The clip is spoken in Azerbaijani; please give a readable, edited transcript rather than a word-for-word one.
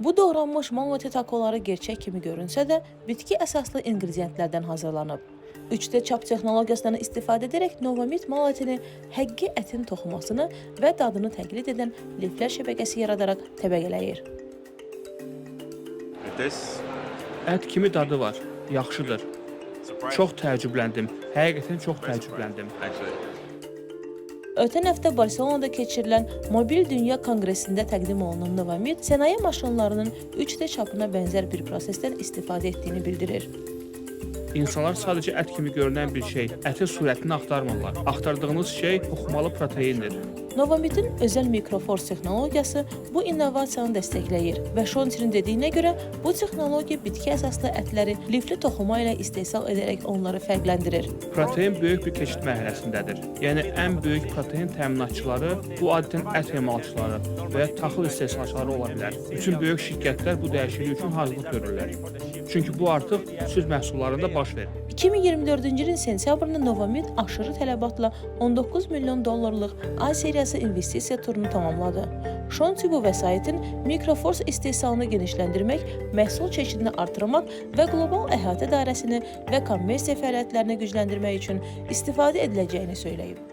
Bu doğranmış mal əti takoları gerçək kimi görünsə də, bitki əsaslı inqrediyentlərdən hazırlanıb. 3D çap texnologiyasından istifadə edərək Novamit mal ətini həqiqi ətin toxumasını və dadını təqlid edən liflər şəbəkəsi yaradaraq təbəqələyir. It tastes Ət kimi dadı var, yaxşıdır. surprising. Çox təəccübləndim. Həqiqətən çox təəccübləndim. Actually. Ötən həftə Barselonada keçirilən Mobil Dünya Konqresində təqdim olunan Novamit sənaye maşınlarının 3D çapına bənzər bir prosesdən istifadə etdiyini bildirir. İnsanlar sadəcə ət kimi görünən bir şey, ətin surətini axtarmırlar. Axtardığınız şey toxumalı proteindir. Novamitin özəl mikrofors texnologiyası bu innovasiyanı dəstəkləyir və Şontirin dediyinə görə bu texnologiya bitki əsaslı ətləri lifli toxuma ilə istehsal edərək onları fərqləndirir. Protein böyük bir keçid mərhələsindədir. Yəni ən böyük protein təminatçıları bu adətən ət emalçıları və ya taxıl istehsalçıları ola bilər. Bütün böyük şirkətlər bu dəyişiklik üçün hazırlıq görürlər. Çünki bu artıq süd məhsullarında baş verir. 2024-cü ilin sentyabrında Novamit aşırı tələbatla 19 milyon dollarlıq A seriyası investisiya turunu tamamladı. Şonti bu vəsaitin mikrofors istehsalını genişləndirmək, məhsul çeşidini artırmaq və qlobal əhatə dairəsini və kommersiya fəaliyyətlərini gücləndirmək üçün istifadə ediləcəyini söyləyib.